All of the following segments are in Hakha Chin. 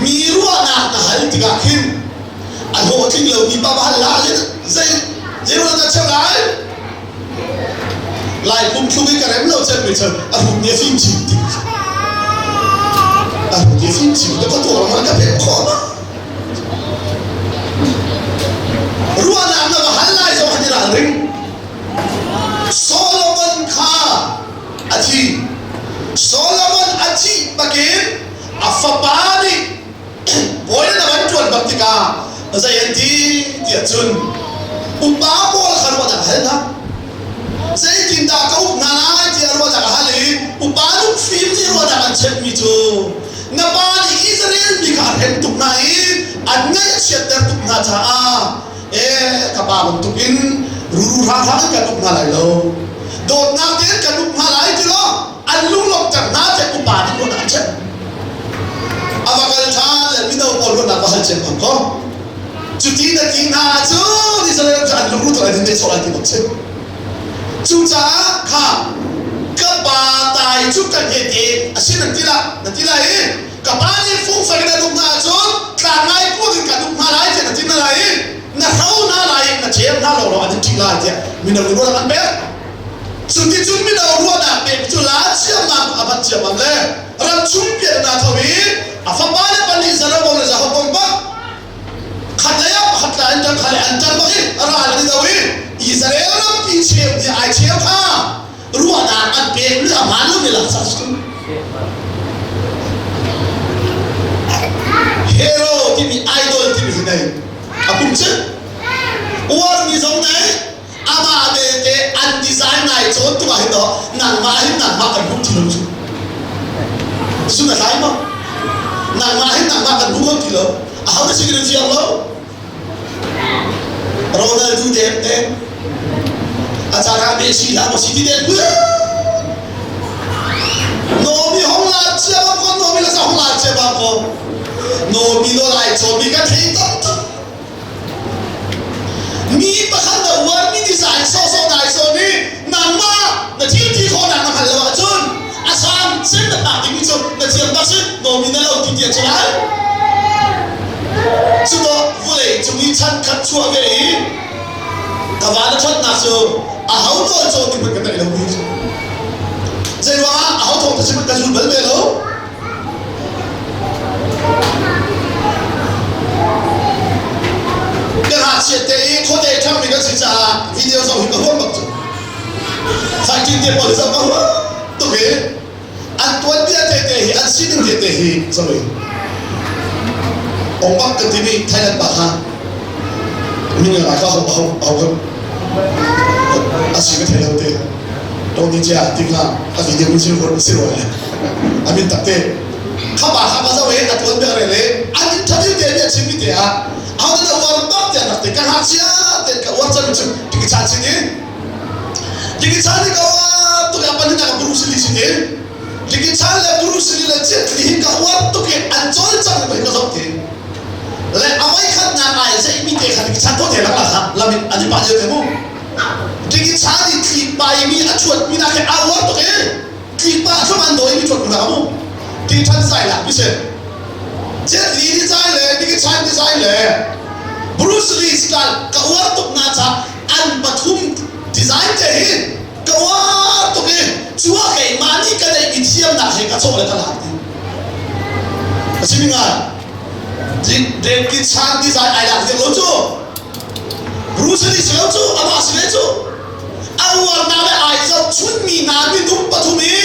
Mi ruahnak na hal tikah khin a hlawhtling lomi pa va hal hlah zei zei ruah na cheu lai? Lai phungthluk i ka rem lo cem mi cu a hrut nih a fim chin ti. A hrut nih a fim chin ka tuah ma ka pek khawh ma? Ruahnak na va hal lai zong han i ralring. Solomon kha a thi. Solomon a thih bakin a fapa nih bawi na van ṭuan bak tikah zei an ti tiah cun upa pawl kha ruahnak a hal hna. Zeitindah ka uk hna lai tiah ruahnak a hal i upa lungfim nih ruahnak an cheuhmi cu na pa nih Israel mi kha a hrem tuk hna i an ngaih a chiatter tuk hna caah ee ka pa bantukin ruru hranghrang in kan uk hna lai lo dawtnak tein kan uk hna lai ti law an lunglawmhter hna tiah upa nih ruahnak an cheuh. A va kal ṭhan le mino pawl ruahnak va hal ciammam ko. Cuti na ti hna ahcun Israel cu an lungruh tuk an in sawh lai ti bak si. Cucaah kha ka pa tai cu kan he te a si nan ti la na ti lai i ka pa nih fungfak in a tuk hna ahcun tlang ngai kuak in kan uk hna lai tiah na ti hna lai i na hro hna lai i na chem hna law law an in ṭih lai tiah mino nih ruahnak an pek. Cuticun mino ruahnak pek cu la ciammam a bat ciammam le ram chung pian tho i a fapa le pahnih Jeroboam le Jehoboam bak khat lei ah pakhat la an ṭang kha le an ṭang bak i ral an i do i Israel rampi cheu nih ai cheu kha ruahnak an pek mi a hmaan lomi laksa si Hero timi idol timi hi nei a pum cu uarmi zong nei amah belte an design ngai cawn tu ah hin dawh nangmah hin nangmah kan hmuh ti lo cu sun a tlai maw nangmah hin nangmah kan hmu kho ti lo aho na si kan fiang lo Ronaldo te te a caan ah Messi hlah maw si ti te Nomi hong la chia bang ko Nomi la sa hong la chia bang ko Nomi lo lai chaw mi ka thei tam tuk Mi pakhat na uarmi design sawhsawh nai sawn i nangmah na thil ti khawhnak na hngalh lo ahcun a sang cem na phak dingmi cu na thiam bak si nomi na lo ti tiang si lai. Cuto vulei cung i chan khat chuah ve i ka va na ṭhatnak cu aho nawl cawn ding hmanh ka theih lo mi cu. Zeiruangah aho thawng ka chim ka zul bal ve lo. Ka ngakchiat te i khuate ṭhangmi kan si caah video zoh hi ka huam bak cu. Fighting te pawl hi zoh ka huam tuk i an tuanbia tete hi an sining tete hi zoh i ong bak ka timi Thailand pa kha min ngai ka ho ho ho a si ka thei lo te Tony Jaa ti kha a video min si si roi a min tak te kha pa kha ma zo e a tuan bia re le an interview te mi a chim mi te ah how da uar bak te rak te ka hak chia te ka uar chan chu tiki chan sin in tiki chan ni ka uar tu ka pan na ka Bruce Lee sin in tiki chan le Bruce Lee le Jet Li hi ka uar tuk i an chol chang mai ka zok te le amai khat na ai zai mi te kha tiki chan to te lang la kha lamin ani pa je te mu Tiki chan i tlik pai mi a chuat mi na ke a uar tuk e tlik pa thum an dawi mi chuat na mu ti than sai la mi se Jet Li ni zai le tiki chan ni zai le Bruce Lee style ka uar tuk na cha an pathum design te hi ka uar tuk i chua kei ma ni ka nei mi thiam nak he ka chok le ka lak ti asimi ngai Jackie Chan design ai lak lo cu Bruce Lee si lo cu amah si le cu a uarnak le ai zohchunmi hna minung pathum i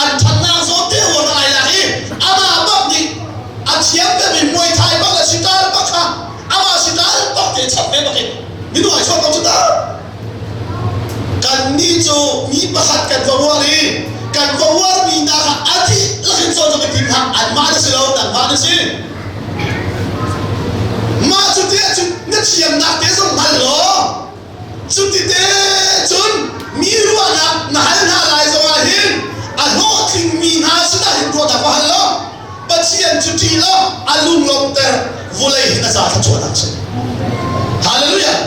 an ṭhatnak zawn te uar ai lak i amah bak nih a thiam bemi Muay Thai bak le sital bak kha amah sital bak te chap ve bak in minung ai chuak ko cu ta kannih cu mi pakhat kan va uar i kan va uarmi hna kha a dihlak in cawn ka tim hna anmah na si lo nangmah na si Mah cu te cun na thiamnak te zong hngal law cuti te cun mi ruahnak na hal hna lai zongah hin a hlawhtlingmi hna sinah hin ruahnak va hal law Pathian cu ṭih law a lunglawmhter vulei hi na ca thluachuahnak si. Hallelujah!